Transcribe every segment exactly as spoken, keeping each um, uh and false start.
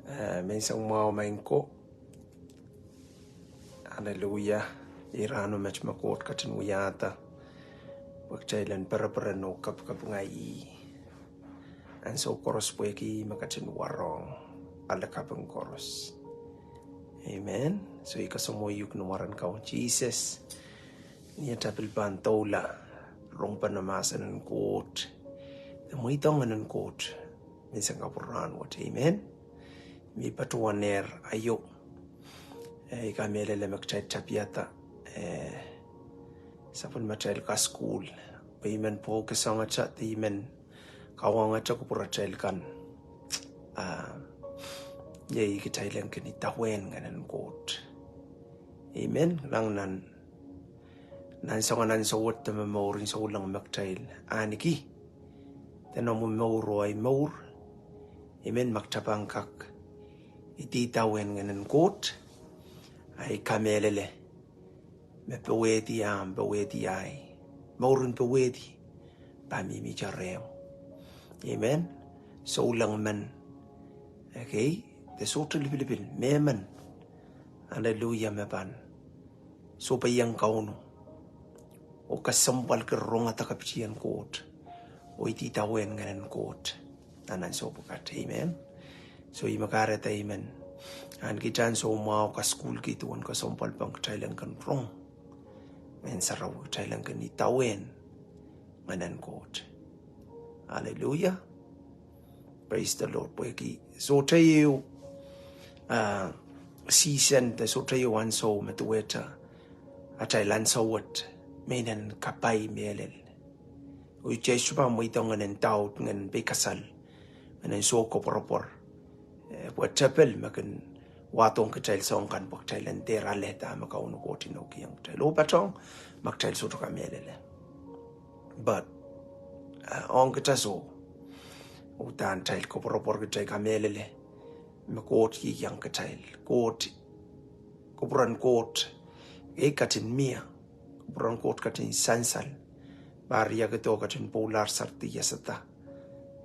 Eh, menseng mwahu maing ko. Aleluia. Ih rahno met me Koht ketin wiahda pwe kitail en perepereno kapikapinga ih ansou koaros pwehki me ketin warohng ale kaping koaros. Amen. So I kasamwo uhk ni mwaren Kaun Sises, ni atail pahn doula rongpen mahsen en Koht, de mweidohng Ngehn en Koht menseng kapwuralahr wet. Amen. Mi patohwanehr aio. Eh, I kamehlele me kitail tapiada, eh, sapwellimatail kasukuhl, pwe I men pwokesangete, I men kawangete kupwuratail kan. Ah, iei kitail en kin idawehn Ngehn en Koht. Amen. Kilang nan, nan soangen ansou wet de me mour, I souleng me kitail ahneki de noumw mour oh ahi mour. Amen. Ma kitail pahn kak idawehn Ngehn en Koht, ahi kamehlele me powehdi ahmw, powehdi ahi, mouren powehdi pahn mihmihte rehmw. Amen. Souleng men, okay, de sohte lipilipil, mehmen. Aleluia, me pahn sohpeiong Kauno oh kesempwalki rongada kapitien Koht oh idawehn Ngehn en Koht nan ansou pwukat. Amen. So I me kahrehda I men ahneki ansou mwahu kasukuhlki duwen kesempwal pahn kitail en kin rong Ngehn Sarawi, kitail en kin idawehn Ngehn en Koht. Aleluia. Praise the Lord. Pwehki sohte ieu, ah, season de sohte ieu ansou me duwehte atail ansou wet me inenen kapai mehlel. Oh I sohte pahn mweidohng Ngehn en doubt, Ngehn en peikasal, Ngehn en soh koapworopwor. Eh, pwe tepil me kin wahdohng kitail soahng kan pwe kitail en dehr alehda me Kauno Koht inoukihong kitail. Oh patohng ma kitail sohte kamehlele. But, ah, ong kitail soh, udahn kitail koapworopwor, kitail kamehlele me Koht kihong kitail. Koht, kupwuren Koht, eh, ketin mie. Kupwuren Koht ketin sansal. Pahn riekid oh ketin pwoulahr sarawi iasada.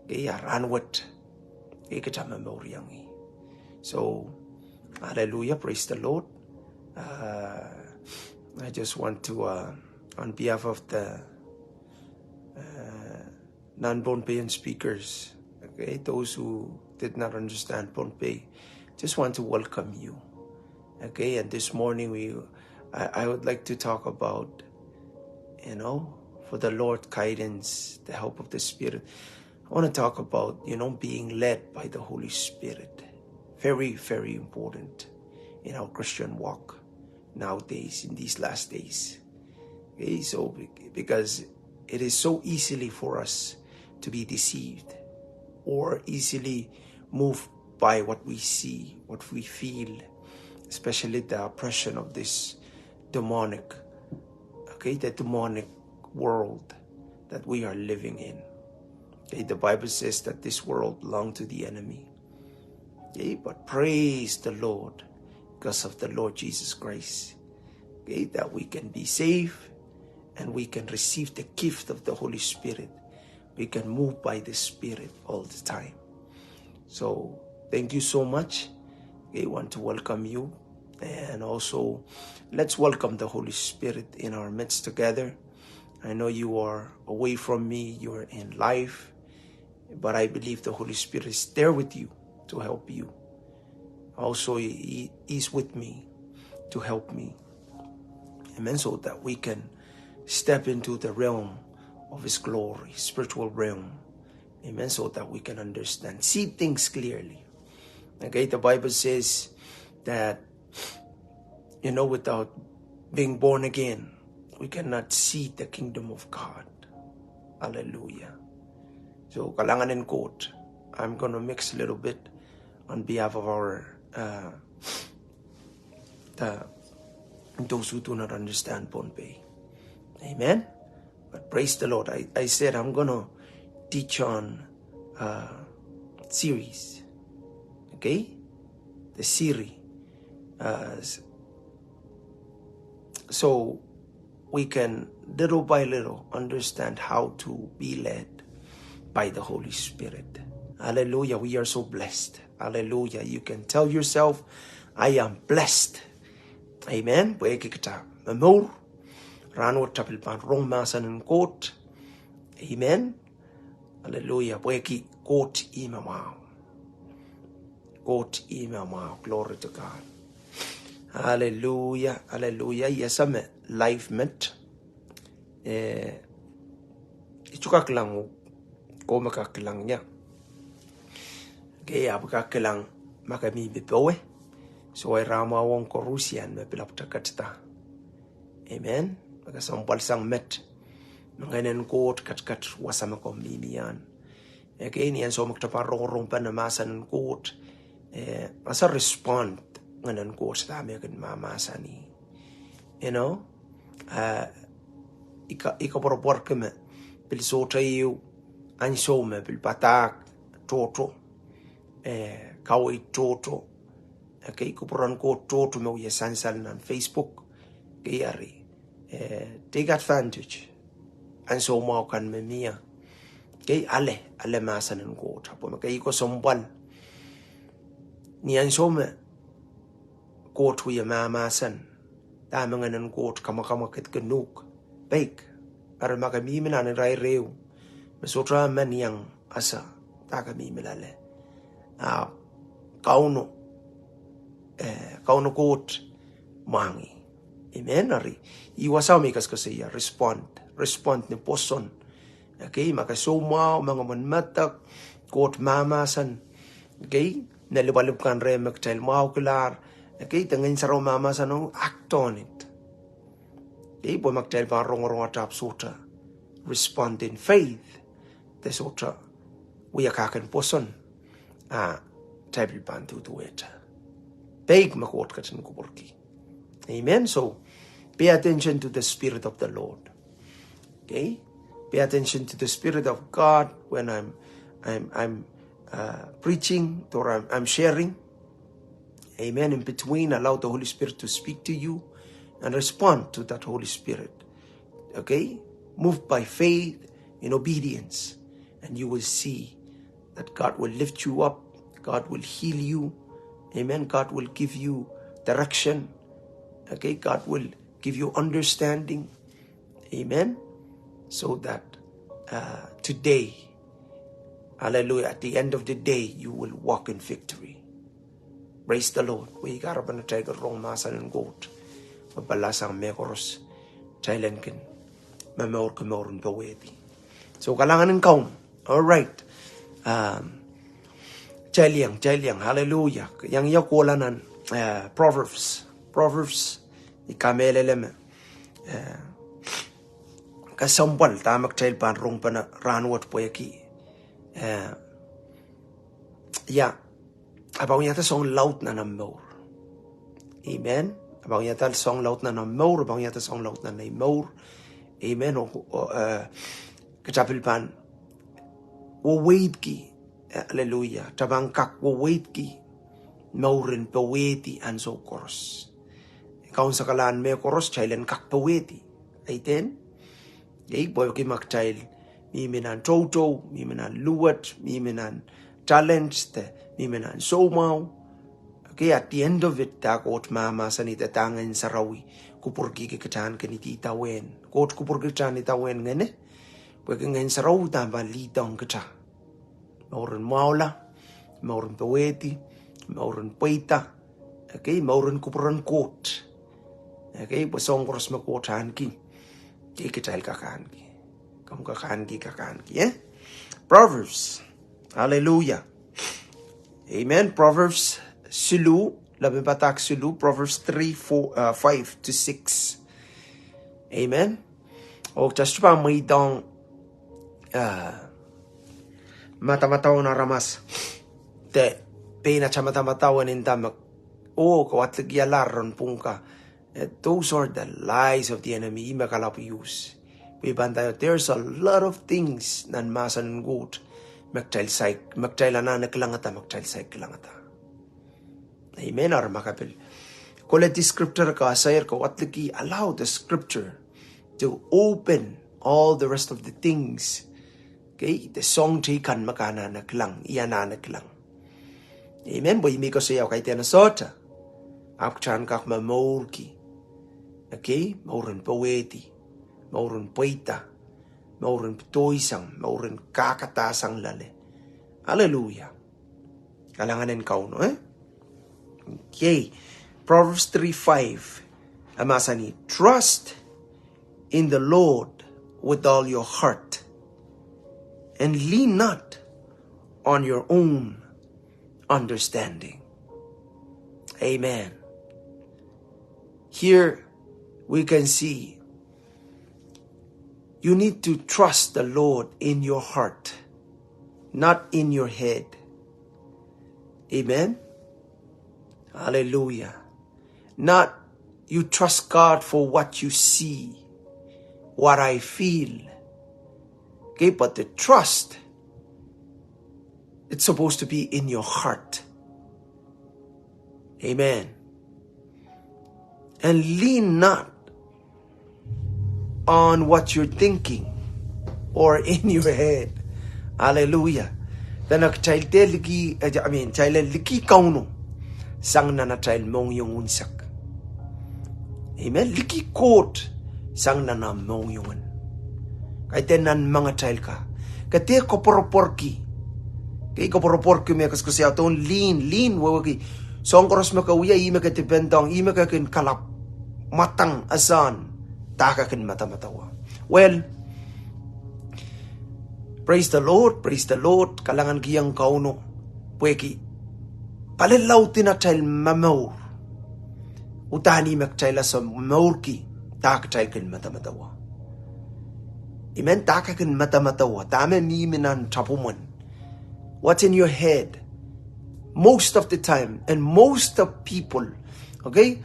Okay, a rahnwet, okay, kitail me momouriong ih. So, hallelujah, praise the Lord. Uh, I just want to, uh, on behalf of the, uh, non-Pohnpeian speakers, okay, those who did not understand Pohnpei, just want to welcome you. Okay, and this morning we, I, I would like to talk about, you know, for the Lord guidance, the help of the Spirit. I want to talk about, you know, being led by the Holy Spirit. Very, very important in our Christian walk nowadays, in these last days. Okay, so be-, because it is so easily for us to be deceived or easily moved by what we see, what we feel, especially the oppression of this demonic, okay, the demonic world that we are living in. Okay, the Bible says that this world belongs to the enemy. Okay, but praise the Lord because of the Lord Jesus Christ. Okay, that we can be saved and we can receive the gift of the Holy Spirit. We can move by the Spirit all the time. So, thank you so much. Okay, want to welcome you. And also, let's welcome the Holy Spirit in our midst together. I know you are away from me, you are in life, but I believe the Holy Spirit is there with you to help you. Also, He, He is with me to help me. Amen. So that we can step into the realm of His glory, spiritual realm. Amen. So that we can understand, see things clearly. Okay, the Bible says that, you know, without being born again, we cannot see the kingdom of God. Hallelujah. So, kalahngan en Koht, I'm gonna mix a little bit on behalf of our, uh, the, those who do not understand Pohnpei. Amen. But praise the Lord. I, I said I'm gonna teach on, uh, series. Okay? The series. Uh, s-, so we can little by little understand how to be led by the Holy Spirit. Hallelujah, we are so blessed. Hallelujah, you can tell yourself, I am blessed. Amen. Pwehki kita momour, rahnwet kita pil pahn rong mahsen en Koht. Amen. Hallelujah. Pwehki Koht ih me mwahu. Koht ih me mwahu. Glory to God. Hallelujah. Hallelujah. Yes, I am alive met. Eh, I sohte kak kilang uhk, komw kak kilang ie. Okei, ahpw kak kilang ma ke mihmi powe. Soh, irail mwahu ong koarusie me pil ahpwete ketida. Amen. Ma ke sounpwal sang met me Ngehn en Koht ketiket wasa me komw mihmi ie. Okei, ni ansou me kita pahn rongorongpene mahsen en Koht, eh, ese respond Ngehn en Koht dahme e kin mahmahsanih. You know, eh, I ka, I koapworopworki me pil sohte ieu ansou me pil padahk tohto, eh, kaweid tohto, okei, kupwuren Koht tohto me wia sansal nan Facebook. Okei, eri, eh, take advantage ansou mwahu kan me mie. Okei, ale, ale mahsen en Koht. Ahpw ma ke ih koasoanehdi ni ansou me Koht wie mahmahsen, dahme Ngehn en Koht kamwakamwakid kin uhk, peik. Eri ma ke mihmi nan irair ehu me sohte men iang ese dahme ke mihmi loale, ah, Kauno, eh, Kauno Koht mwahngih. Amen. Eri, ih wasa me I koasoakoasoia, respond, respond ni pwoson. Okei, ma ke soumwahu, ma ke men medek, Koht mahmahsen. Okei, nan lipwalipw kan reh me kitail mwahukilahr. Okei, de Ngehn Sarawi mahmahsen, oh, act on it. Okei, pwe ma kitail pahn rongorong ahpw sohte respond in faith, de sohte wia kahk en pwoson, ah, kitail pil pahn duduwehte peik me Koht ketin kupwurki. Amen. So, pay attention to the Spirit of the Lord. Okay? Pay attention to the Spirit of God when I'm, I'm, I'm, uh, preaching or I'm, I'm sharing. Amen. In between, allow the Holy Spirit to speak to you and respond to that Holy Spirit. Okay? Move by faith in obedience, and you will see that God will lift you up. God will heal you. Amen. God will give you direction. Okay? God will give you understanding. Amen. So that, uh, today, hallelujah, at the end of the day, you will walk in victory. Praise the Lord. Wehi kahrepen atail kin rong mahsen en Koht, me pahn sang mehkoaros, kitail en kin momourki mouren powehdi. So, kalahngan en Kauno. All right. Um, kitail iang, kitail iang, hallelujah. Iang ia kohla nan, uh, Proverbs. Proverbs, I kamehlele me, uh, kesempwal dahme kitail pahn rongpene rahnwet pwehki, uh, ia, a pahn wiahda soang laud nan omw mour. Amen. A pahn wiahda soang laud nan omw mour, a pahn wiahda soang laud nan ei mour. Amen. Oh, oh, uh, kita pil pahn weweidki, hallelujah, kita pahn kak weweidki mouren powehdi ansou koaros. Kaunsekala mehkoaros kitail en kak powehdi. Amen. Ei, pwehki ma kitail mihmi nan toutou, mihmi nan luwet, mihmi nan talent, de mihmi nan soumwahu. Okay, at the end of it, dah Koht mahmahsanih, dah Ngehn Sarawi kupwurki kita en kin idawehn. Koht kupwurki kita en idawehn ngehne. Pwehki Ngehn Sarawi dah pahn lead ong kita. Mouren mwahula, mouren powehdi, mouren pweida. Okay, mouren kupwuren Koht. Okay, pwe soang koaros me Koht ahneki, okay, kitail kak ahneki. Komw kak ahneki, kak ahneki, eh? Proverbs. Hallelujah. Amen. Proverbs siluh, lepin padahk siluh, Proverbs three, four, uh, five to six. Amen. Oh, just pahn mweidohng, uh, madamadau en aramas. De pein atail madamadau en inda me, oh, ke wadek ia lahr en pwungka. Eh, those are the lies of the enemy, ih me kalapw use. Pwe I pahn nda, there's a lot of things nan mahsen en Koht me kitail saik, me kitail anahne kilangada, me kitail saik kilangada. Amen. Eri ma ke pil koledi scripture, ke ese, ke wadek, allow the scripture to open all the rest of the things. Okay, de soahng teikan me ke anahne kilang, I anahne kilang. Amen. Pwe I mih koasoia kaidehn sohte. Ahpw kitail en kak momourki. Okay, mouren powehdi, mouren pweida, mouren pedoisang, mouren kakadasang loale. Hallelujah. Kalahngan en Kauno, eh? Okay. Proverbs three five. E mahsanih, trust in the Lord with all your heart, and lean not on your own understanding. Amen. Here we can see you need to trust the Lord in your heart, not in your head. Amen. Hallelujah. Not you trust God for what you see, what I feel. Okay, but the trust, it's supposed to be in your heart. Amen. And lean not on what you're thinking or in your head. Hallelujah. Dene kitail de liki, eh, I mean, kitail en liki Kauno sang nan atail mohngiong unsek. Amen. Liki Koht sang nan omw mohngiong. Kaidehn nan moangatail ka. Ke dehr koapworopworki. Ke koapworopworki me koasoakoasoia dohn lean, lean wehwehki. Soahng koaros me ke wia, ih me ke depend on, ih me ke kin kalapw mwadang ese dahme ke kin madamadau. Well, praise the Lord, praise the Lord, kalahngankihong Kauno. Pwehki palilaud en atail momour, uhdahn ih me kitail ese mourki dahme kitail kin madamadau. Amen. Dahme ke kin madamadau, dahme mihmi nan tapwomwen. What's in your head? Most of the time, and most of people, okay?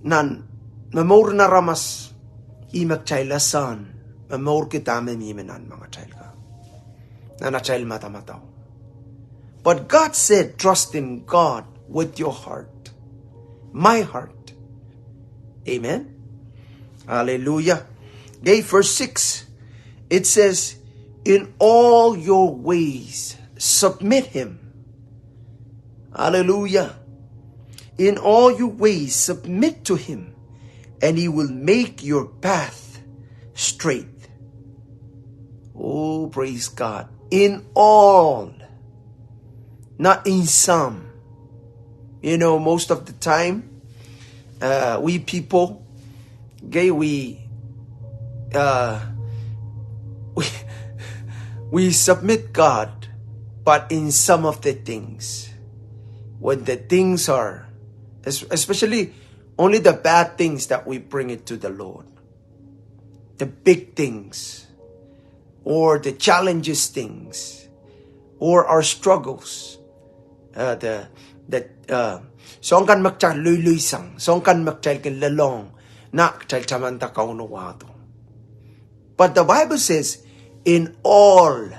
Nan momouren aramas, ih me kitail ese momourki dahme mihmi nan moangatail ka, nan atail madamadau. But God said, trust in God with your heart. My heart. Amen. Hallelujah. Okay, verse six, it says, in all your ways, submit him. Hallelujah. In all your ways, submit to him, and he will make your path straight. Oh, praise God. In all, not in some. You know, most of the time, uh, we people, okay, we, uh, we, we submit God, but in some of the things, when the things are, es-, especially only the bad things that we bring it to the Lord, the big things, or the challenges things, or our struggles, uh, the, the, uh, soahng kan me kitail loiloisang, soahng kan me kitail kin lelohng, na kitail tamanda Kauno wahdo. But the Bible says, in all,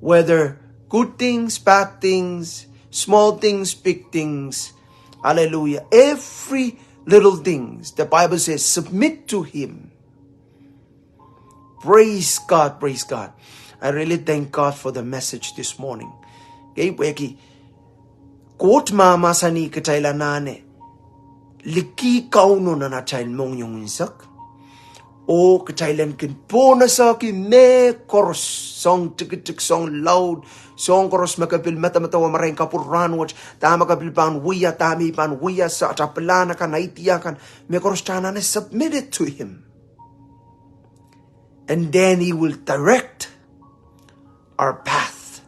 whether good things, bad things, small things, big things, hallelujah, every little things, the Bible says, submit to him. Praise God, praise God. I really thank God for the message this morning. Okay, pwehki Koht mahmahsanih kitail anahne liki Kauno nan atail mohngiong unsek. Oh kitail en kin pwunod saki mehkoaros, soahng tikitik, soahng laud, soahng koaros me ke pil madamadau marain kapwur rahnwet, dahme ke pil pahn wia, dahme I pahn wia, se atail pilahn akan, idea kan, mehkoaros kitail anahne submit it to him. And then he will direct our path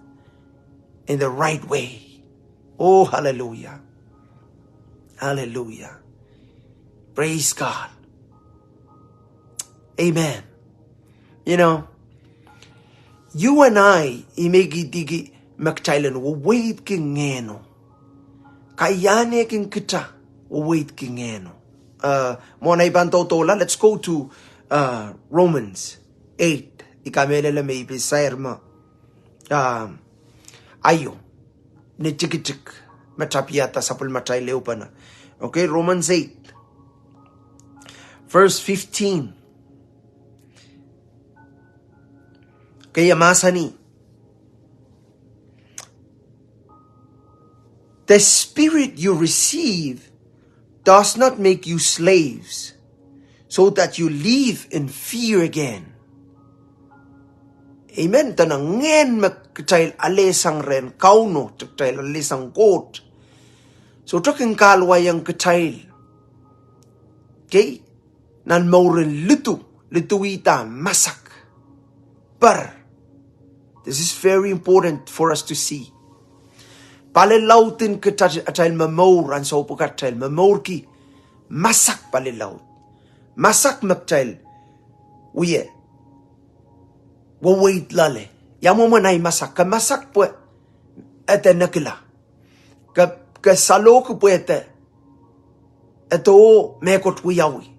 in the right way. Oh, hallelujah. Hallelujah. Praise God. Amen. You know, you and I, I men idiki me kitail en weweidki Ngehno. Kaiahnehkin kitail weweidki Ngehno. Uh, mwohn ei pahn dohdohla, let's go to, uh, Romans eight. I kamehlele me I pil sair me, um, aio, ni tikitik me tapihada sapwellimatail ehupene. Okay, Romans eight, verse fifteen. Kei e mahsanih, the spirit you receive does not make you slaves, so that you live in fear again. Amen. Dene ngehn me kitail alehsang rehn Kauno, kitail alehsang Koht, sohte kin kahluwaiong kitail. Kei, nan mouren lidu, lidu ih da? Masak. Pir. This is very important for us to see. Palilaud en kitail, atail momour, ansou pwukat atail momourki masak palilaud. Masak me kitail wie weweid loale. Ia mwomwen ahi masak? Ke masak pwe ede nekila. Ke, ke salohki pwe ede, ede mehkot wiawi.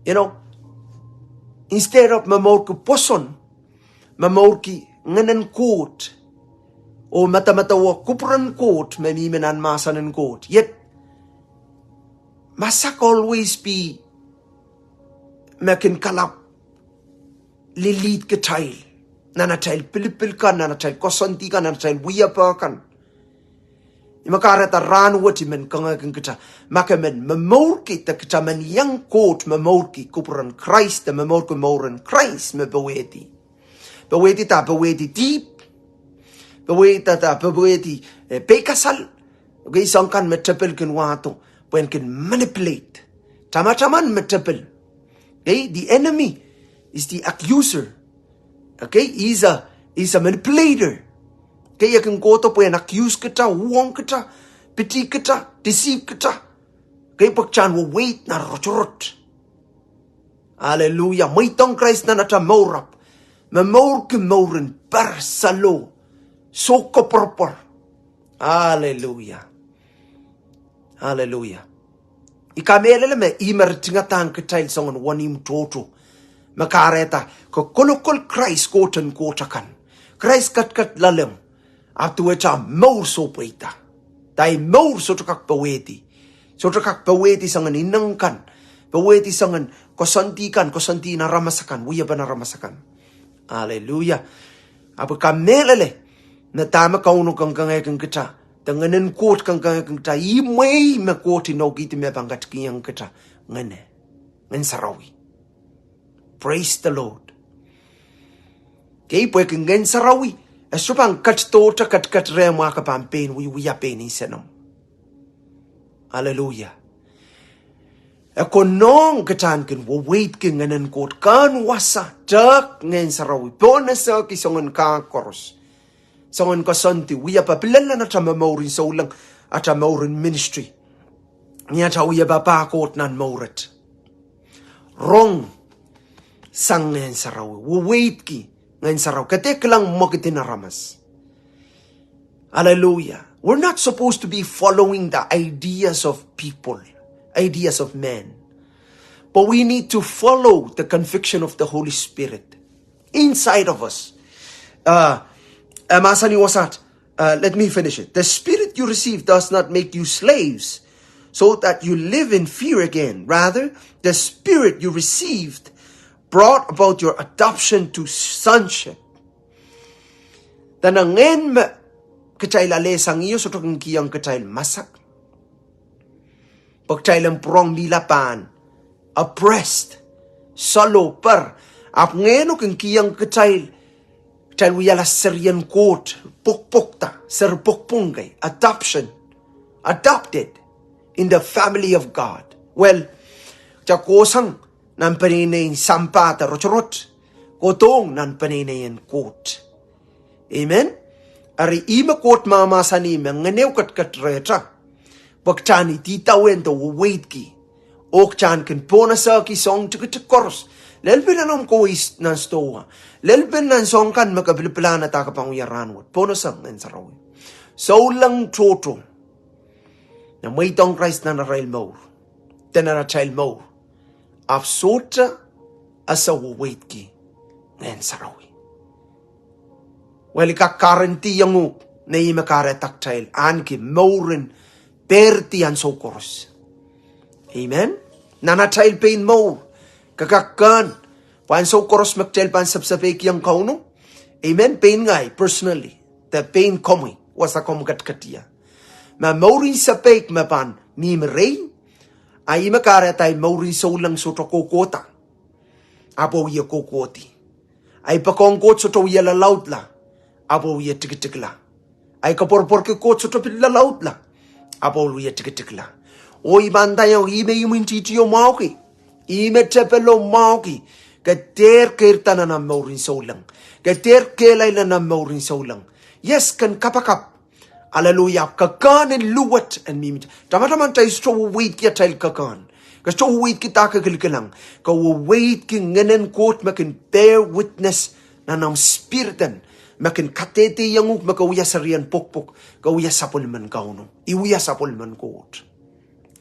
You know, instead of momourki pwoson, momourki ngehnen Koht, oh medemedewe kupwuren Koht me mihmi nan mahsen en Koht. Yet, masak always be me kin kalapw lilihd kitail nan atail pilipil kan, nan atail koasoandi kan, nan atail wiepe kan. Ih me kahrehda rahnwet I men kengehki kita, ma ke men momourki de kita men iang Koht momourki kupwuren Krais de momourki mouren Krais me powehdi. Powehdi da? Powehdi dihp. Powehdi da? Powehdi, eh, peikasal. Okay, soahng kan me tepil kin wahdo pwehn kin manipulate. Tamataman me tepil. Okay, the enemy is the accuser. Okay, he's a, he's a manipulator. Okay, e kin kohdo pwehn accuse kita, uhwong kita, pitih kita, deceive kita. Okay, pwe kitail en weweid nan rotorot. Aleluia. Mweidohng Krais nan atail mour ahpw momourki mouren pir, saloh, soukoapworopwor. Aleluia. Aleluia. I kamehlele me ih me ritingadahng kitail soangen wenihmw tohto, me kahrehda ke kolokol Krais, Koht en koht akan. Krais ketiket loalomw, ahpw duwehte omw mour sohpweida. Da, omw mour sohte kak powehdi. Sohte kak powehdi soangen ineng kan, powehdi soangen koasoandi kan, koasoandien aramas akan, wiepen aramas akan. Aleluia. Ahpw I kamehlele me dahme Kauno kengkengehkin kita, de Ngehnen Koht kengkengehkin kita, ih mwehi me Koht inoukihdi me pahn ketikihong kita Ngehn, Ngehn Sarawi. Praise the Lord. Okay, pwehki Ngehn Sarawi e sohte pahn ketidohte ketiket rehmw, ke pahn pein wiewia pein nsenohn. Aleluia. E konehng kitail en kin weweidki Ngehnen Koht, kehn wasa, tehk Ngehn Sarawi, pohnese ki soangen kahk koaros, soangen koasoandi, wiepe, pil lel nan atail momour en souleng, atail mour en ministry, ni atail wiepe pahn Koht nan mour et. Rong sang Ngehn Sarawi, weweidki Ngehn Sarawi, ke dehr kilang mwekid en aramas. Hallelujah. We're not supposed to be following the ideas of people, ideas of men. But we need to follow the conviction of the Holy Spirit inside of us. Uh, eh, mahsanih wasa, uh, let me finish it. The spirit you receive does not make you slaves, so that you live in fear again. Rather, the spirit you received brought about your adoption to sonship. Dene ngehn me kitail alehsang ih sohte kin kihong kitail masak, pwe kitail en pwurehng mihla pahn oppressed, saloh, pir. Ahpw ngehno kin kihong kitail, kitail wiahla serien Koht, pwokpwokda, seri pwokpwung kei, adoption, adopted in the family of God. Well, kitail kohsang nan peneineien sampah de rotorot, kohdohng nan peneineien Koht. Amen. Eri ih me Koht mahmahsanih me ngehno ketiket rehtail, pwe kitail en idawehn de weweidki, oh kitail en kin pohnese ki soahng tikitik koaros. Lel pil nan omw kohwei nan stowa, lel pil nan soahng kan me ke pilipilahn de ke pahn wia rahnwet, pohnese Ngehn Sarawi. Souleng tohto, me mweidohng Krais nan arail mour, de nan atail mour, ahpw sohte ese weweidki Ngehn Sarawi. Well, I kak guarantee-iong uhk me ih me kahrehda kitail ahneki mour en perdi ansou koaros. Amen. Nan atail pein mour, ke kak kehn Pwe ansou koaros me kitail pahn sapsapeikiong Kauno. Amen. Pein ngehi personally, de pein komwi, wasa komw ketiket ie. Ma mourin sapeik me pahn mihmi rehi, a ih me kahrehda ei mourin souleng sohte kohkohda, ahpw wie kohkohdi. Ei poakohng Koht sohte wie lalaudla, ahpw wie tikitikla. Ei koapworopworki Koht sohte pil lalaudla, ahpw wie tikitikla. Oh I pahn ndaiong, ih me imwintihtio mwahuki, ih me tepelo mwahuki, ke dehr keirda nan omw mourin souleng. Ke dehr kehlail nan omw mourin souleng. Yes, ken kapakap. Aleluia. Kekehn en luwet en mihmi. Tamataman kitail sohte weweidki atail kekehn. Ke sohte weweidki dahke kilkilang. Ke weweidki Ngehnen Koht me kin bear witness nan omw spirit en, me kin kadehdehiong uhk me ke wia serien pwokpwok, ke wia sapwellimen Kauno. I wia sapwellimen Koht.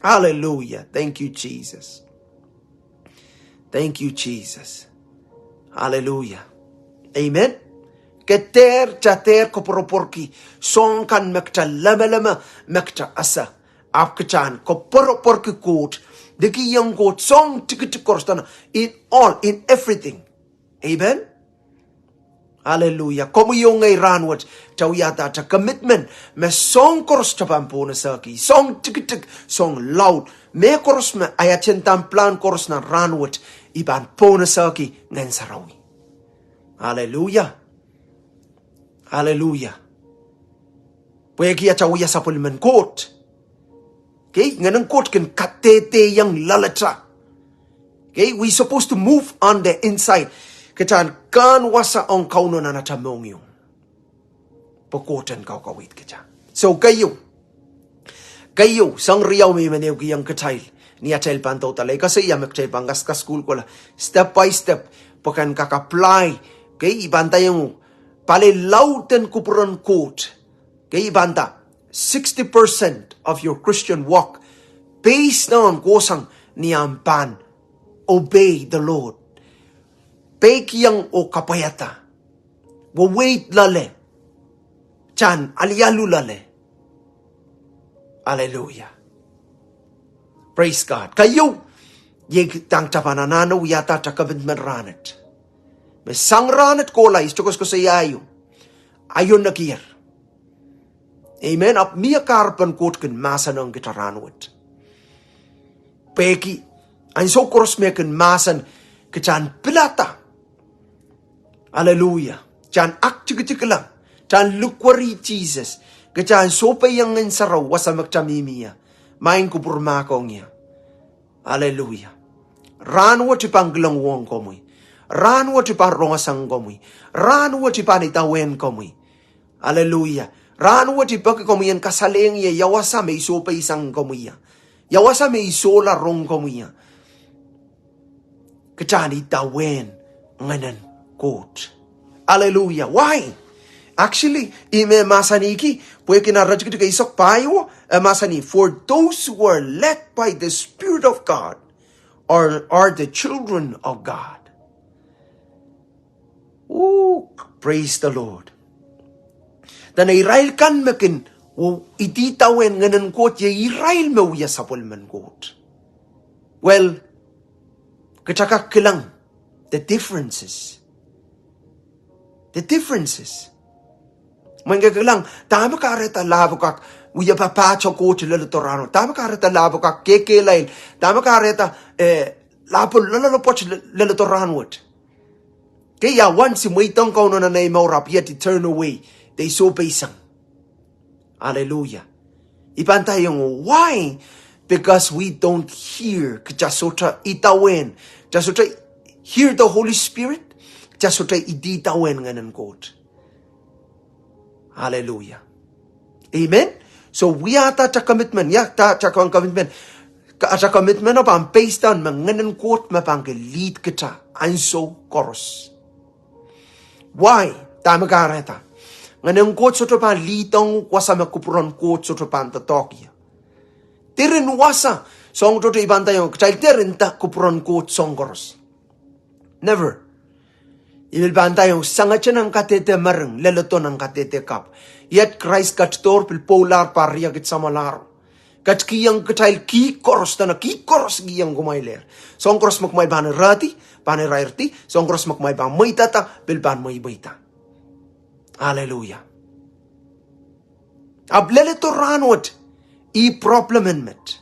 Hallelujah. Thank you, Jesus. Thank you, Jesus. Hallelujah. Amen. Ke dehr, kitail dehr koapworopworki soahng kan me kitail lemeleme, me kitail ese. Ahpw kitail koapworopworki Koht, likih ong Koht soahng tikitik koaros, in all, in everything. Amen. Hallelujah. Komwi oh ngehi rahnwet, kitail wiahda atail commitment me soahng koaros kitail pahn pohnese ki, soahng tikitik, soahng laud, mehkoaros me I attend dan plan koaros nan rahnwet, I pahn pohnese ki Ngehn Sarawi. Hallelujah. Hallelujah. Pwehki atail wia sapwellimen Koht. Okay, Ngehnen Koht kin kadehdehiong loalatail. Okay, we supposed to move on the inside. Kitail en kehn wasa ong Kauno nan atail mohngiong. Pwe Koht en kaukaweid kitail. So, keieu. Keieu, soahng riau me I men ehukihong kitail ni atail pahn doudahla. I koasoia me kitail pahn kaskasukuhl kohla step by step, pwe ke en kak apply. Okay, I pahn ndaiong, pali lauden kupwuren Koht. Okay, I pahn nda, sixty percent of your Christian walk based on kohsang ni omw pahn obey the Lord. Peikiong oh kapwaiada. Weweid loale. Kitail en alialu loale. Hallelujah. Praise God. Keieu, iei dahme kitail pahn anahne wiahda atail commitment rahnwet. Me sang rahnwet kohla, I sohte koasokoasoia ehu. Aio nekier. Amen. Ahpw mie kahrepen Koht kin mahsen ong kitail rahnwet. Pwehki ansou koaros me kin mahsen, kitail en pilada. Hallelujah. Kitail en aktikitikla. Kitail en lukweri Sises. Kitail en sohpeiong Ngehn Sarawi wasa me kitail mihmi ie. Maing kupwur mahkohng ie. Hallelujah. Rahnwet I pahn kilang uhwong komwi. Rahnwet I pahn rongosang komwi. Rahnwet I pahn idawehn komwi. Hallelujah. Rahnwet I peki komwi en kasalehiong ie ia wasa me I sohpeisang komwi ie. Ia wasa me I sohla rong komwi ie. Kitail en idawehn Ngehnen Koht. Hallelujah. Why? Actually, ih me mahsanihki, pwehki nan iretikitik eisek pahieu, e mahsanih, for those who are led by the Spirit of God are, are the children of God. Ooh, praise the Lord. Dene irail kan me kin, oh, idawehn Ngehnen Koht, iei irail me wia sapwellimen Koht. Well, kitail kak kilang the differences. The differences. Mwein ke kilang, dahme kahrehda lahpo kak wia papahte Koht leledo rahnwet? Dahme kahrehda lahpo kak kekehlail? Dahme kahrehda, eh, lahpo loaloalopwoat le-, leledo rahnwet? Okay, ia once I mweidohng Kauno nan ei mour ahpw yet I turn away, de I sohpeisang. Hallelujah. I pahn ndaiong, why? Because we don't hear, kitail sohte idawehn, kitail sohte hear the Holy Spirit, kitail sohte idawehn Ngehnen Koht. Hallelujah. Amen. So wiahda atail commitment, ia, atail commitment. Ka-, atail commitment o pahn based on me Ngehnen Koht me pahn kin lead kitail ansou koaros. Why? Dahme kahrehda? Ngehnen Koht sohte pahn leadohng wasa me kupwuren Koht sohte pahn doadoahk ie. Diren wasa, soahng tohto I pahn ndaiong, kitail dehr nda kupwuren Koht soahng koaros. Never. I pil pahn ndaiong, sangete nan kadehde mering, leledo nan kadehde kapw. Yet Krais ketidohr pil pwoulahr pahn riekid samwalahro. Ketikihong kitail kih koaros, dene kih koaros kihong kumwailehr. Soahng koaros me kumwail pahn irehdi, pahn irairdi. Soahng koaros me kumwail pahn mweidada, pil pahn mweimweida. Aleluia. Ahpw leledo rahnwet, ih problem en met.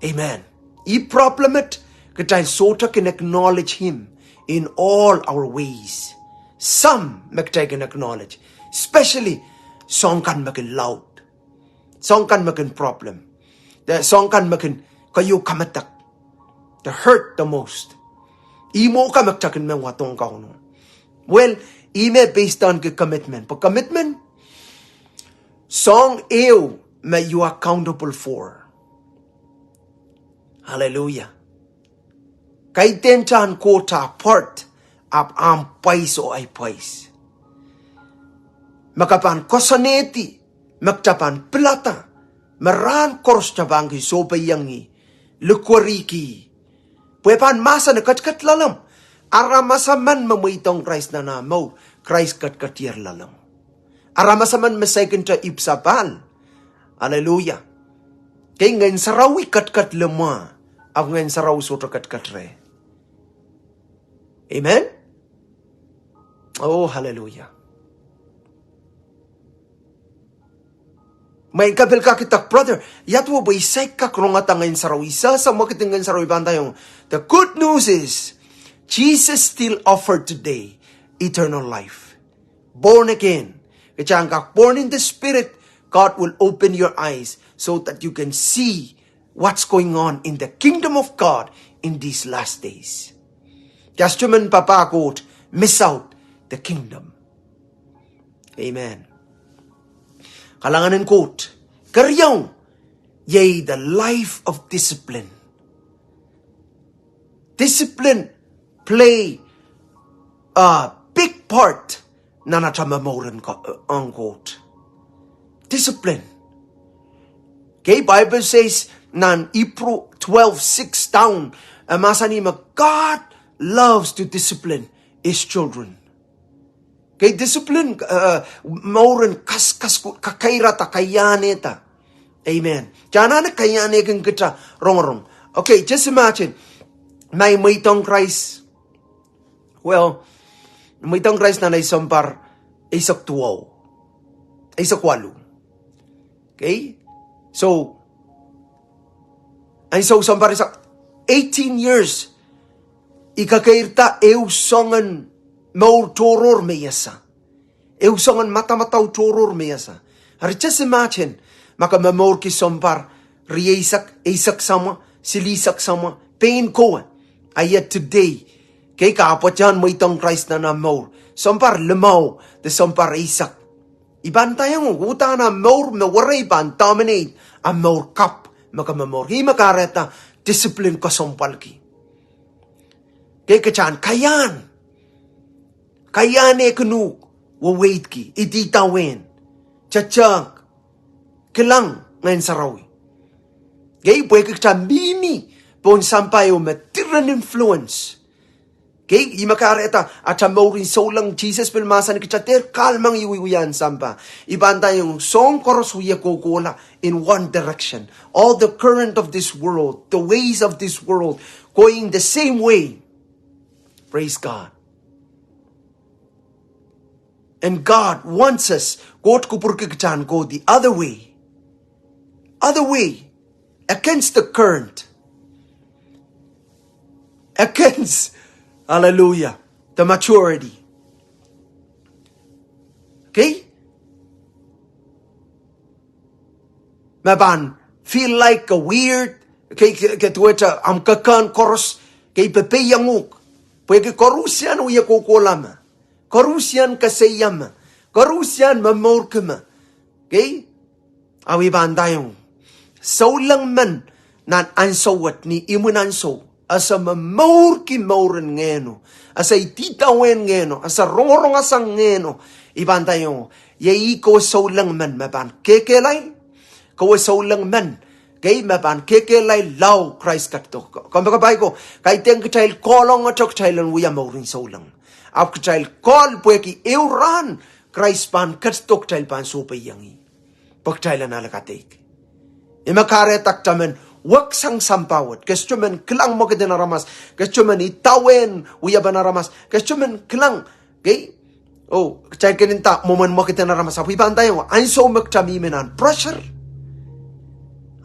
Amen. Ih problem en met, kitail sohte kin acknowledge Him in all our ways. Some me kitail kin acknowledge, especially soahng kan me kin laud, soahng kan me kin problem, de soahng kan me kin keieu kamedek, the hurt the most. Ih mwo ka me kitail kin men wadohng Kauno. Well, ih me based on ki commitment. Pwe commitment, soahng ehu me you are accountable for. Aleluia. Kaidehn tahn Koht ah part, ahpw ahmw pwais oh ahi pwais. Me ke pahn koasoanehdi, me kitail pahn pilada, me rahn koaros kitail pahn kin sohpeiong ih, likwerih ih. Pwe pahn mahsen, e ketiket loalomw. Aramas emen me mweidohng Krais nan ah mour, Krais ketiketier loalomw. Aramas emen me saikinte ipwsapahl. Aleluia. Kei Ngehn Sarawi ketiket limwah, ahpw Ngehn Sarawi sohte ketiket reh. Amen. Oh, aleluia. Mwein ke pil kak idek, brother, ia duwe pwe I saik kak rongada Ngehn Sarawi, I sehse mwekid en Ngehn Sarawi pahn ndaiong. The good news is, Jesus still offered today eternal life. Born again. Kitail en kak born in the Spirit, God will open your eyes so that you can see what's going on in the kingdom of God in these last days. Kitail sohte men papah Koht, miss out the kingdom. Amen. Kalahngan en Koht. Keriau, iei the life of discipline. Discipline play a big part nan atail momour ong Koht. Discipline. Okay, Bible says nan Hebrew twelve six down, e mahsanih me God loves to discipline His children. Okay, discipline, mour en kaskas, kakairada, kaiahnehda. Amen. Kitail anahne kaiahnehki kitail rongorong. Okay, just imagine, ma I mweidohng Krais, well, mweidohng Krais nan ei sounpar eisek duwau, eisek waluh. Okay, so ansou sounpar eisek, eighteen years, I kekeirda ehu soangen mour tohrohr me I ese, ehu soangen madamadau tohrohr me I ese. Eri just imagine, ma ke momourki sounpar rieisek, eisek samwa, silihsek samwa, pein kowe. A yet today, kei, ke ahpwtehn mweidohng Krais nan ahmw mour sounpar limau de sounpar eisek, I pahn ndaiong uhdahn ahmw mour me werei pahn dominate ahmw mour kapw me ke momourki. Ih me kahrehda discipline kesempwalki. Okay, kitail en kaiahn, kaiahnehkin uhk, weweidki, ididawehn, tete, kilang Ngehn Sarawi. Okay, pwehki kitail mihmi pohn sampah ieu me diren influence. Okay, ih me kahrehda atail mour en souleng, Sises pil mahsanih kitail dehr kahlemengih wiewia en sampah. I pahn ndaiong soahng koaros wie kohkohla in one direction. All the current of this world, the ways of this world, going the same way. Praise God. And God wants us, Koht kupwurki kitail en go the other way. Other way. Against the current. Against, hallelujah, the majority. Okay? Me pahn feel like a weird, okay, ke, ke duwehte ahmw kekehn koaros, okay, pepeiong uhk. Pwehki koaruhsie wie kohkohla me, koaruhsie kesehiong me, koaruhsie momourki me. Okay? Ahpw I pahn ndaiong, souleng men nan ansou wet, ni imwin ansou, ese momourki mour en Ngehno, ese ididawehn Ngehno, ese rongorongehsang Ngehno. I pahn ndaiong, iei ih kowe souleng men me pahn kehkehlail, kowe souleng men, okay, me pahn kehkehlail lao Krais ketido. Komw pahn kapai ko, kaidehn kitail kohlongote kitail en wia mour en souleng. Ahpw kitail kohl pwehki ehu rahn Krais pahn ketido kitail pahn sohpeiong ih, pwe kitail en ale kadeik. Ih me kahrehda kitail men weksang sampah wet. Ke sohte men kilang mwekid en aramas. Ke sohte men idawehn wiepen aramas. Ke sohte men kilang. Kei? Oh, kitail kin nda mwomwen mwekid en aramas. Ahpw I pahn nda iang, ansou me kitail mihmi nan pressure.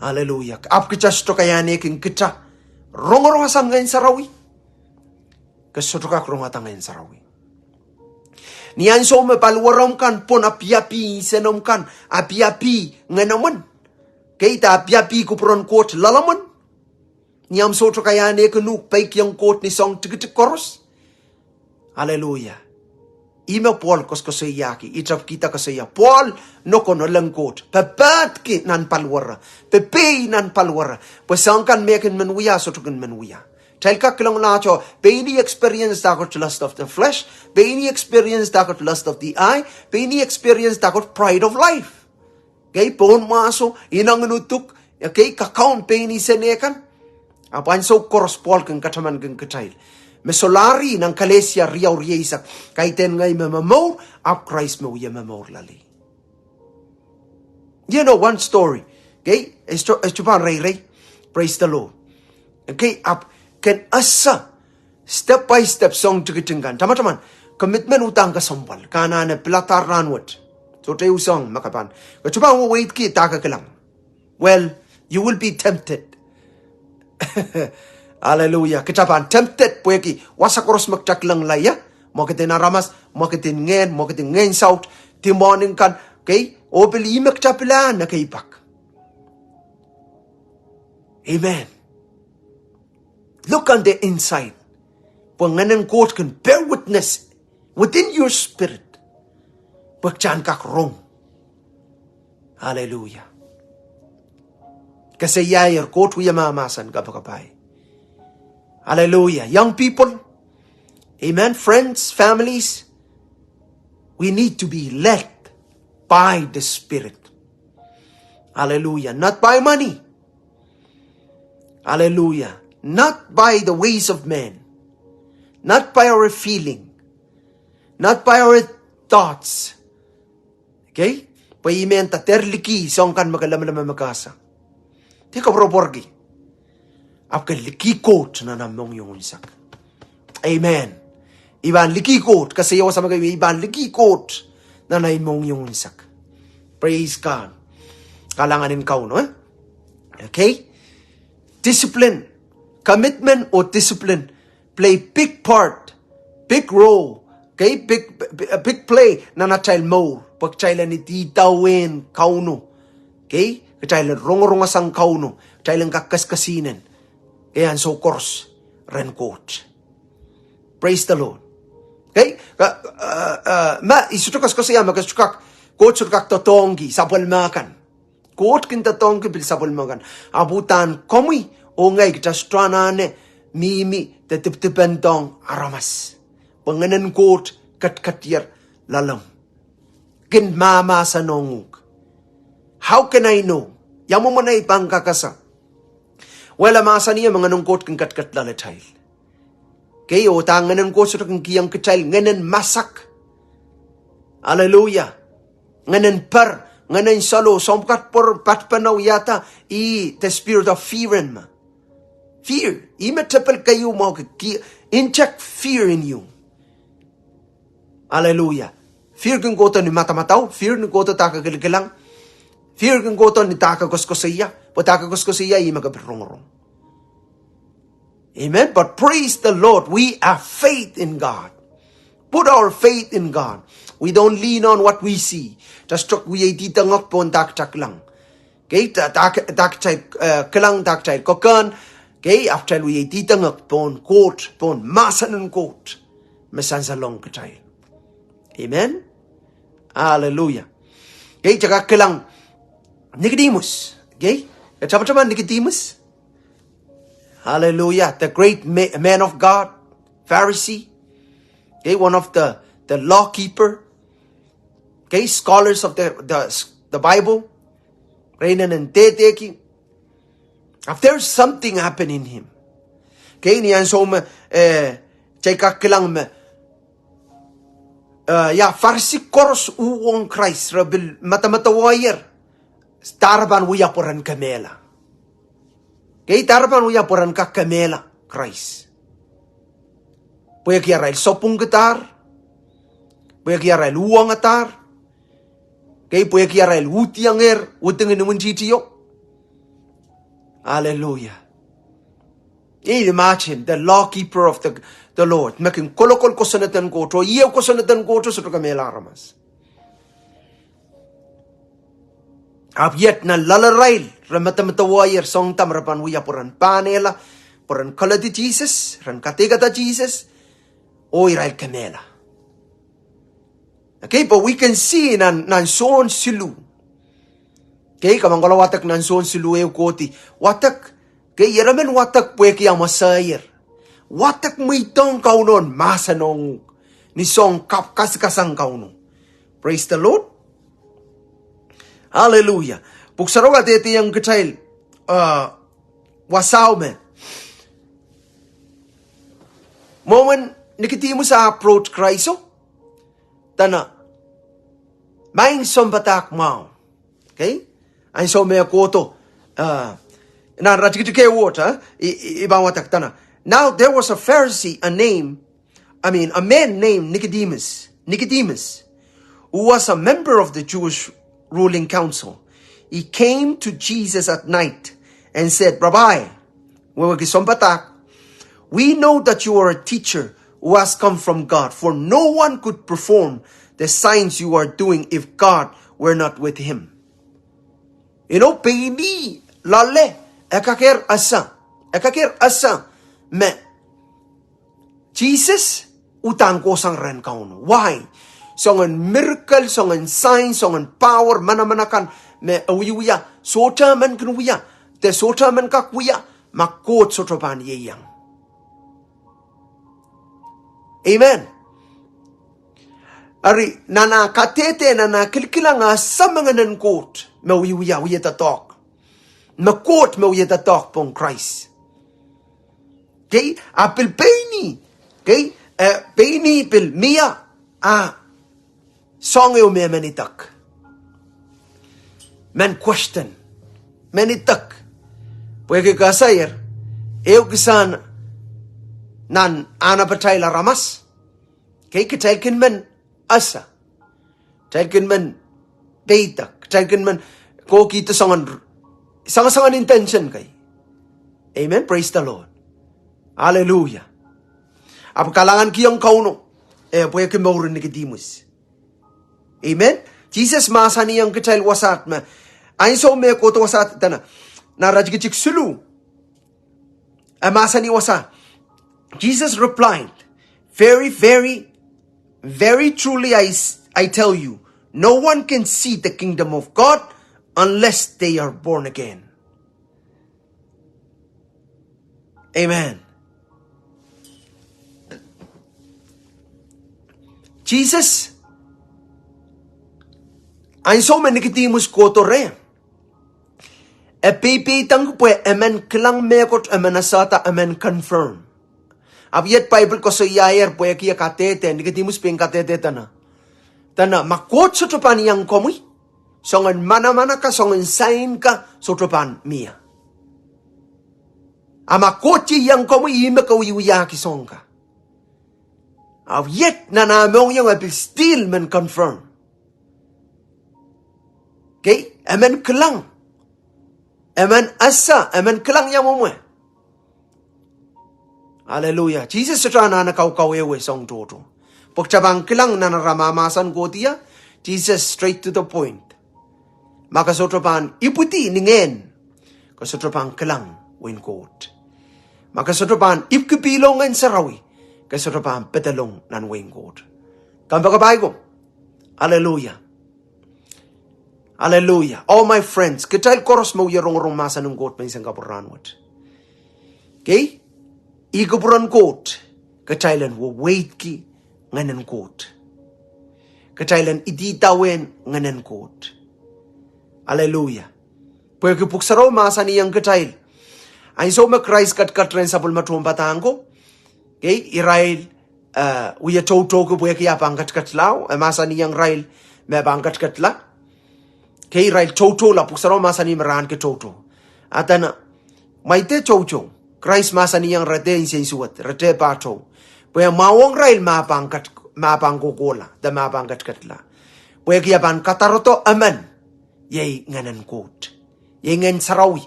Aleluia. Ahpw kitail sohte kak anahne kin kitail rongorongasang Ngehn Sarawi. Ke sohte kak rongada Ngehn Sarawi. Ni ansou me paliweromw kan pwon apiapi, nsenomw kan apiapi ngenomwen. Kei, de apiapi kupwuren Koht loalomwen. Ni ahmw sohte kak anahne kin uhk peikiong Koht ni soahng tikitik koaros. Aleluia. Ih me Pohl koasokoasoiahki, ih tapkihda koasoia. Pohl nohno, leng Koht, pepehdki nan paliwere, pepehi nan paliwere. Pwe soahng kan me kin men wia, sohte kin men wia. Kitail kak kilang lahte, pein I experience dahkot lust of the flesh, pein I experience dahkot lust of the eye, pein I experience dahkot pride of life. Kei, pohn mwahso, ineng en uduk, kei, kakaun pein I sene kan. Ahpw ansou koaros Pohl kin katamankin kitail me solahr nan Kalesia riau rieisek, kaidehn ngehi me momour, ahpw Krais me wia momour loalei. You know one story. Kei, e sohte, e sohte pahn reirei. Praise the Lord. Kei, ahpw ken ese step by step soahng tikitik kan. Tamataman, commitment uhdahn kesempwal. Ke anahne piladahr rahnwet. Sohte ehu soahng me ke pahn, ke sohte pahn weweidki dahkot kilang. Well, you will be tempted. Aleluia. Kitail pahn tempted pwehki wasa koaros me kitail kilangla ie, mwekid en aramas, mwekid en ngehn, mwekid en ngehn saut, demon kan, kei, oh pil ih me kitail pilahn ekei pak. Amen. Look on the inside. Pwe Ngehn en Koht kin bear witness within your spirit. Pwe kitail en kak rong. Aleluia. Koasoiaier Koht wia mahmahsen kapakapai. Aleluia. Young people. Amen. Friends, families. We need to be led by the Spirit. Hallelujah. Not by money. Hallelujah. Not by the ways of man. Not by our feeling. Not by our thoughts. Okay? Pwe I men nda dehr liki soahng kan me ke lamalam me ke ese. Dehr koapworopworki. Ahpw ke liki Koht nan omw mohngiong unsek. Amen. I pahn liki Koht, koasoia wasa me ke, I pahn liki Koht nan ahi mohngiong unsek. Praise God. Kalahngan en Kauno, eh? Okay? Discipline. Commitment oh discipline play big part, big role, okay, big, big, big play nan atail mour, pwe kitail en idawehn Kauno, okay, kitail en rongorongasang Kauno, kitail en kak kesihnen, okay, ansou koaros rehn Koht. Praise the Lord. Okay, ka, uh, uh, ma I sohte koasokoasoia me ke sohte kak, Koht sohte kak doadoahngki sapwellime kan. Koht kin doadoahngki pil sapwellime kan. Ahpw uhdahn komwi oh ngehi kitail sohte anahne mihmi de dipedipendohng aramas. Pwe Ngehn en Koht ketiketier loalomw. Kin mahmahsen ong uhk. How can I know? Ia mwomwen ei pahn kak ese? Well, e mahsanih me Ngehn en Koht kin ketiket loaletail. Okay, oh da Ngehn en Koht sohte kin kihong kitail? Ngehn en masak. Hallelujah. Ngehn en per, ngehn en solo, soahng pwukat pwor, patpene, wiahda, ih the spirit of fear en me. Fear. Ih me tepil keieu mwahu ke, ke inject fear in you. Hallelujah. Fear kin kohdo ni madamadau, fear kin kohdo dahkot kilikilang, fear kin kohdo ni dahkot koasokoasoia, pwe dahkot koasokoasoia ih me ke pil rongorong. Amen. But praise the Lord, we have faith in God. Put our faith in God. We don't lean on what we see. Just tok wia ididengek pohn dahkot kitail kilang. Okay, da, da, dahkot kitail, eh, kilang, dahkot kitail kokehn. Okay, ahpw kitail wia ididengek pohn Koht, pohn mahsen en Koht me sansalohng kitail. Amen. Hallelujah. Okay, kitail kak kilang Nicodemus. Okay, ke tamataman Nicodemus? Hallelujah. The great ma-, man of God, Pharisee. Okay, one of the, the law keeper. Okay, scholars of the, the, the Bible. Re inenen dehdehki. Ahpw there's something happened in him. Okay, ni ansou me, eh, kitail kak kilang me, eh, ia, Pharisee koaros uhwong Krais, re pil madamadauer. Dahre pahn wia pwe ren kemehla? Kei, dahre pahn wia pwe ren kak kemehla Krais? Pwehki arail sapwungkidahr, pwehki arail uhwongadahr, kei, pwehki arail uhdiongehr uhdingin imwintihtio. Aleluia. Imagine the law keeper of the, the Lord, me kin kolokol kosonneden Koht, oh ieu kosonneden Koht sohte kemehla aramas. Ahpw iet nan loalarail, re medemedewehier soahng dah me re pahn wia pwe ren pahnehla, pwe ren koledi Sises, ren kadeikada Sises, oh irail kemehla. Kei, but we can see nan, nan Sohn siluh. Kei, ke pahn kohla wadek nan Sohn siluh, ehu kohdi wadek. Kei, ire men wadek pwehki amwail seier. Wadek mweidohng Kauno en mahsen ong uhk ni soahng kapw kasikasang Kauno. Praise the Lord. Aleluia. Pwuhk Sarawi kadehdehiong kitail, uh, wasao me, mwomwen Nikodimus approach Krais, oh dene, maing sounpadahk mwahu. Kei? Ansou me kohdo, uh, nan iretikitik ehu wet, uh, I, I, I pahn wadek dene. Now there was a Pharisee, a name, I mean, a man named Nicodemus, Nicodemus, who was a member of the Jewish ruling council. He came to Jesus at night and said, Rabbi, wehwehki sounpadahk, we know that you are a teacher who has come from God, for no one could perform the signs you are doing if God were not with him. Ino, pein ih loale, e kakehr ese, e kakehr ese me Sises uhdahn kohsang rehn Kauno. Why? Soangen miracle, soangen sign, soangen power, manaman akan me e wiewia, sohte men kin wia, de sohte men kak wia, ma Koht sohte pahn ieiang. Amen. Eri, nan ah kadehde, nan ah kilkilang, e ese me Ngehn en Koht me wiewia, wia doadoahk. Me Koht me wia doadoahk pohn Krais. Kei, a pil pein ih, kei, eh, pein ih pil mie, a soahng ehu me e men idek. Men question. Men idek. Pwehki ke eseier, ehu kisehn nan ahnepatail aramas, kei, kitail kin men ese. Kitail kin men peidek. Kitail kin men kohkihdo soangen, soangen, soangen intention kei. Amen. Praise the Lord. Hallelujah. Ahpw kalahngan kihong Kauno, eh, pwehki mouren Nikodimus. Amen. Sises mahsanihong kitail wasaht me, ansou me kohdo wasaht dene, nan iretikitik siluh, e mahsanih wasa, Jesus replied, Very, very, very truly I, s- I tell you, no one can see the kingdom of God unless they are born again. Amen. Sises, ansou me Nikodimus kohdo reh, e peipeidengki pwe e men kilang mehkot, e men esehda, e men confirm. Ahpw iet Bible koasoiahier pwehki e kadehde, Nikodimus pein kadehde dene, dene, ma Koht sohte pahn iang komwi, soangen manaman ka, soangen sign ka sohte pahn mie. A ma Koht iang komwi, ih me ke wiewiahki soahng ka. Ahpw iet nan ah mohngiong e pil still men confirm. Kei, e men kilang. E men ese, e men kilang ia mwomwe. Hallelujah. Sises sohte anahne kaukawehwe soahng tohto. Pwe kita pahn kilang nan ara mahmahsen kohdo, Sises straight to the point. Ma ke sohte pahn ipwidi ni ngehn, ke sohte pahn kilang wehin Koht. Ma ke sohte pahn ipwki pihlong Ngehn Sarawi, ke sohte pahn pedolong nan wehin Koht. Kompoakepahi ko. Hallelujah. Hallelujah. Oh, my friends, kitail koaros me wie rongorong mahsen en Koht menseng kapwurahn wet. Kei, ih kupwuren Koht, kitail en weweidki Ngehn en Koht. Kitail en idawehn Ngehn en Koht. Hallelujah. Pwehki Pwuhk Sarawi mahsanihong kitail, ansou me Krais ketiket rehn sapwellime tohnpadahk ko, kei, irail, eh, wie toutouki pwehki e pahn ketiketla, e mahsanihong irail me pahn ketiketla. Kei irail toutoula, pwuhk sarawi mahsanih me re ahneki toutou. Ahdena, ma irail toutou, Krais mahsanihong irail nsensuwed, irail pahtou. Pwe e mwahuong irail ma pahn kat-, ma pahn kohkohla, de ma pahn ketiket la. Pwehki e pahn kadarodo emen, iei Ngehnen Koht. Iei Ngehn Sarawi,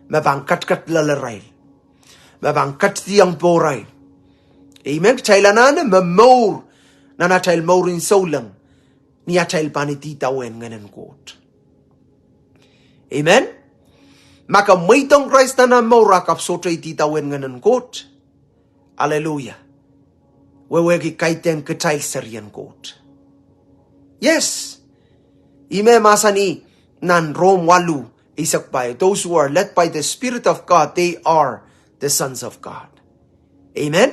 me pahn ketiket loale irail. Me pahn ketidiong pohrail. Amen. Kitail anahne momour, nan atail mouren souleng, ni atail pahn idawehn Ngehnen Koht. Amen. Ma ke mweidohng Krais nan ahmw mour a ke pahn sohte idawehn Ngehnen Koht. Aleluia. Wehwehki kaidehn kitail serien Koht. Yes. Ih me mahsanih nan Rom waluh, eisek pahieu, those who are led by the Spirit of God, they are the sons of God. Amen.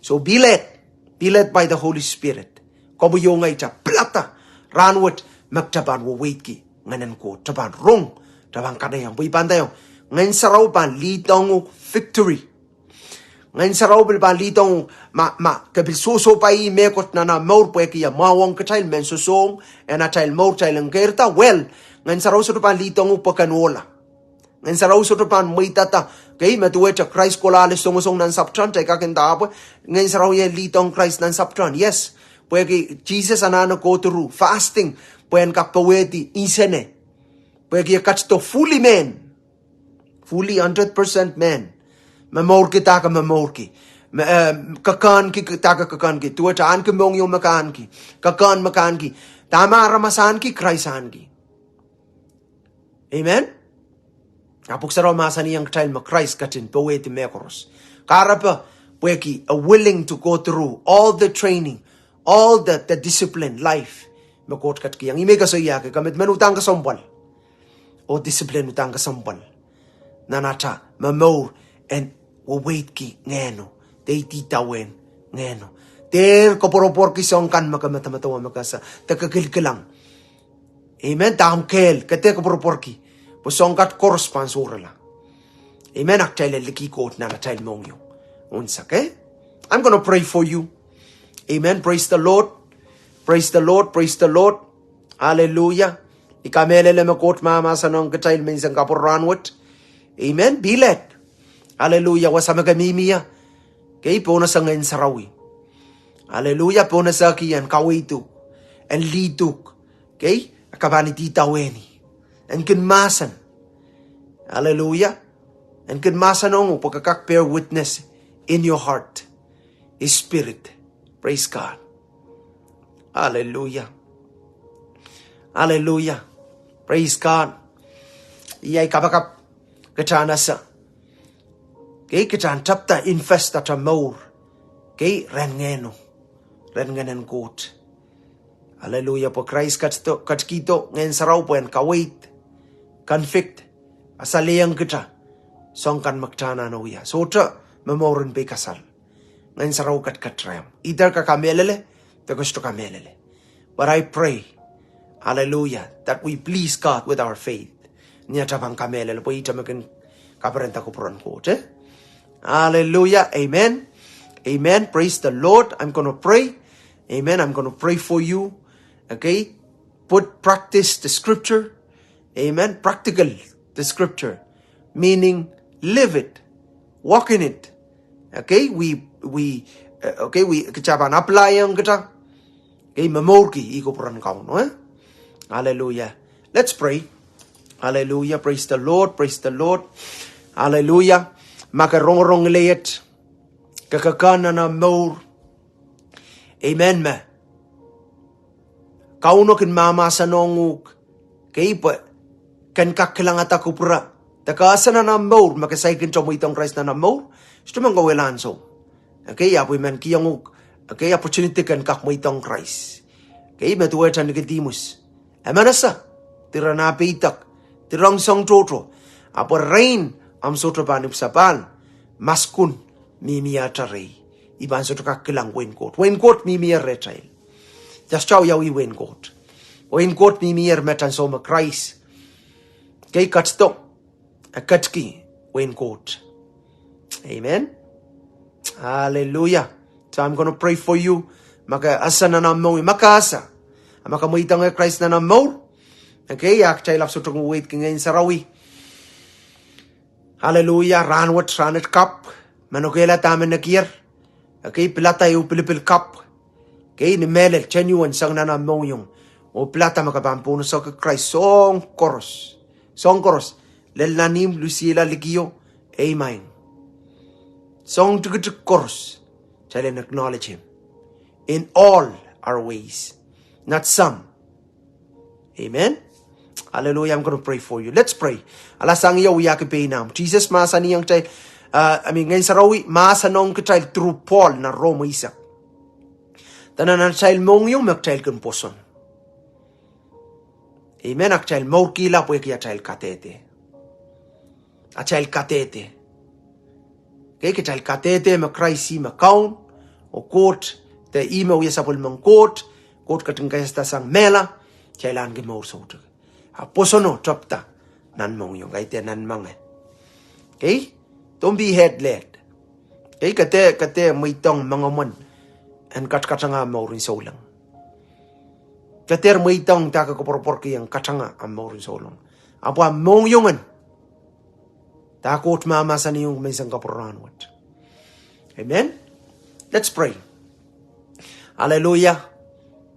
So be led, be led by the Holy Spirit. Komwi oh ngehi kitail pilada rahnwet me kitail pahn weweidki Ngehnen Koht, kitail pahn rong, kitail pahn kanaieng, pwe I pahn ndaiong, Ngehn Sarawi pahn leadohng uhk victory. Ngehn Sarawi pil pahn leadohng uhk, ma, ma ke pil sohsohpai mehkot nan ahmw mour pwehki e mwahuong kitail mehn sosohng, en atail mour kitail en keirda, well, Ngehn Sarawi sohte pahn leadohng uhk pwe ken ohla. Ngehn Sarawi sohte pahn mweidada, kei, me duwehte Krais kohla ale songosong nan sapwtehn, kitail kak inda pwe Ngehn Sarawi e leadohng Krais nan sapwtehn, yes. Pwehki Sises anahne go through fasting, pwe en kak powehdi nsene. Pwehki e ketido fully man, fully hundred percent man. Momourki dahke momourki. Me, eh, kakaunki dahke kakaunki. Duwehte ahneki mohngiong me ke ahneki. Kakaun me ke ahneki. Dahme aramas ahneki, Krais ahneki. Amen. A pwuhk sarawi mahsanihong kitail me Krais ketin powehdi mehkoaros. Kahrepe, pwehki e willing to go through all the training, all the, the discipline life me Koht ketikihong ih. Me koasoiahki, ke medemedewe udahn kesempwal. Oh discipline udahn kesempwal. Nan atail momour en weweidki Ngehno, de idawehn Ngehno. Dehr koapworopworki soahng kan me ke medemedewe me ke ese, de ke kilkilang. Amen. Dahme kehl, ke dehr koapworopworki. Pwe soahng kan koaros pahn sohrala. Amen. A kitail en likih Koht nan atail mohngiong. Once, okay? I'm gonna pray for you. Amen. Praise the Lord. Praise the Lord. Praise the Lord. Hallelujah. I kamehlele me Koht mahmahsanihong kitail menseng kapwurehng rahnwet. Amen. Be led. Hallelujah. Wasa me ke mihmi ie, kei, pohnese Ngehn Sarawi. Hallelujah. Pohnese ki en kaweid uhk, en lead uhk. Kei, ke pahn idawehn ih. En kin mahsen. Hallelujah. En kin mahsanihong uhk pwe ke kak bear witness in your heart, his spirit. Praise God. Hallelujah. Hallelujah. Praise God. Iei ai kapakap kitail en ese. Kei, kitail en tepda invest atail mour, kei, rehn Ngehno, rehn Ngehnen Koht. Hallelujah. Pwe Krais ketido, ketikihdo Ngehn Sarawi pwe en kaweid, convict, asalehiong kitail soahng kan me kitail anahne wia. Sohte momour en peikasal. Ngehn Sarawi ketiket rehmw. Either ke kamehlele, de ke sohte kamehlele. But I pray, hallelujah, that we please God with our faith. Ni atail pahn kamehlele, pwe ihte me kin kaperenda kupwuren Koht, eh? Hallelujah, amen. Amen. Praise the Lord. I'm gonna pray. Amen. I'm gonna pray for you. Okay? Put, practice the scripture. Amen. Practical the scripture, meaning live it, walk in it. Okay, we, we, uh, okay, we, kitail pahn apply ong kitail. Okay, momourki ih kupwuren Kauno, eh? Hallelujah. Let's pray. Hallelujah. Praise the Lord. Praise the Lord. Hallelujah. Ma ke rongorong lel iet, ke kakaun nan ahmw mour. Amen, me Kauno kin mahmahsanihong uhk, kei, pwe ken kak kilangada kupwure, de ke ese nan ahmw mour me ke saikinte mweidohng Krais nan ahmw mour, sohte men kohwei ansou. Okay, ahpw I men kihong uhk, okay, opportunity ken kak mweidohng Krais. Okay, me duwehte Nikodimus. E men ese, diren ah peidek, diren soahng tohto, ahpw erein ahmw sohte pahn ipwsapahl, maskun mihmi iehte rehi. I pahn sohte kak kilang wehin Koht. Wehin Koht mihmi rehtail. Just kitail wiawi wehin Koht. Wehin Koht mihmi met ansou me Krais, kei, ketido, e ketiki wehin Koht. Amen. Hallelujah. So I'm gonna pray for you. Ma ke ese nan ahmw mour, ma ke ese, a ma ke mweidohng Krais nan ahmw mour, Ekei, a kitail ahpw sohte kin weweidki Ngehn Sarawi. Aleluia, rahnwet, rahnwet kapw, manokehla dahme nekier. Ekei, pilada ehu pilipil kapw. Ekei, ni mehlel, genuine, sang nan omw mohngiong. Oh pilada me ke pahn pwunod ki Krais soahng koaros. Soahng koaros. Lel nan ihmw, lusiehla likio, eimwaing. Soahng tikitik koaros. Kitail en acknowledge Him in all our ways, not some. Amen. Hallelujah. I'm going to pray for you. Let's pray. Alasang ie, wiahki pein ahmw. Sises mahsanihong kitail, uh, I mean, Ngehn Sarawi mahsanihong kitail through Paul nan Rom eisek. Dene nan atail mohngiong me kitail kin pwoson. Amen. A kitail mourkihla pwehki atail kadehde. Atail kadehde. Ekei, kitail kadehde me Krais ih me Kaun, oh Koht, de ih me wia sapwellimen Koht, Koht ketin kaisasang mehla, kitail ahneki mour soutuk. A pwosono tepda nan mohngiong, kaidehn nan menge. Ekei, don't be head led. Ekei, ke dehr, ke dehr mweidohng mengemwen en katkatanga mour en souleng. Ke dehr mweidohng dahke koapworopworki en katanga omw mour en souleng. Ahpw omw mohngiong en, dah Koht mahmahsanihong menseng kapwurehng wet. Amen. Let's pray. Hallelujah.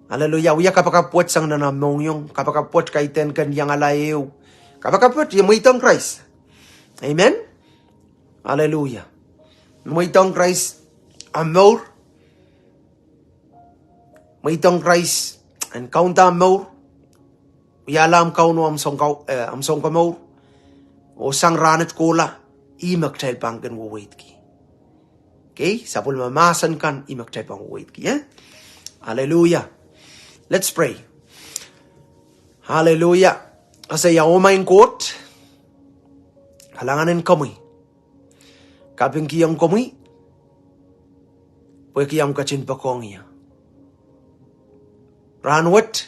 Hallelujah. Wia kapakap wet sang nan omw mohngiong. Kapakap wet kaidehn ken iangala ehu. Kapakap wet, I mweidohng Krais. Amen. Hallelujah. Mweidohng Krais omw mour. Mweidohng Krais en kaunda omw mour. Wiahla omw Kaun oh omw Sounkomour. Oh sang rahnwet kohla, ih me kitail pahn kin weweidki. Ekei, sapwellime mahsen kan ih me kitail pahn weweidki, eh? Hallelujah. Let's pray. Hallelujah. Koasoia, oh maing Koht, kalahngan en komwi. Kapingkihong komwi pwehki omw ketin poakohng ie. Rahnwet,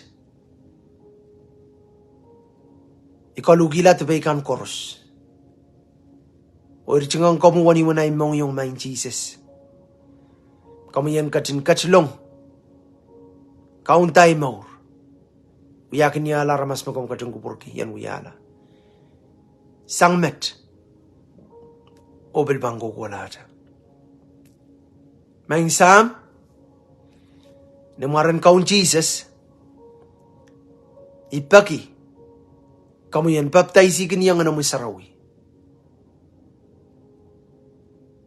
I koluhkihla dipei kan koaros oh ritingohng komwi wenihmwen ahi mohngiong, maing Sises. Komwi en ketin ketilong kaunda ahi mour. Wiahkin iahla aramas me komw ketin kupwurki I en wiahla sang met oh pil pahn kohkohlahte. Maing Sahm, ni mwaren Kaun Sises, I peki komwi en papdaisihkin ie Ngehnomwi Sarawi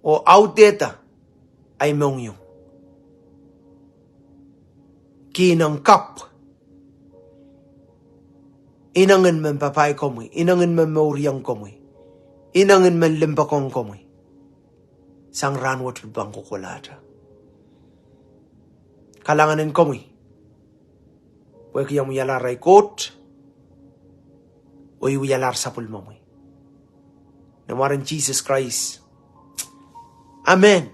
oh audehda ahi mohngiong ki ineng kapw, ineng en men papah komwi, ineng en men mouriong komwi, ineng en men limpoakohng komwi sang rahnwet pil pahn kohkohlahte. Kalahngan en komwi pwehki omw wialahr ahi Koht oh I wialahr sapwellimomwi. Ni mwaren Sises Krais, amen.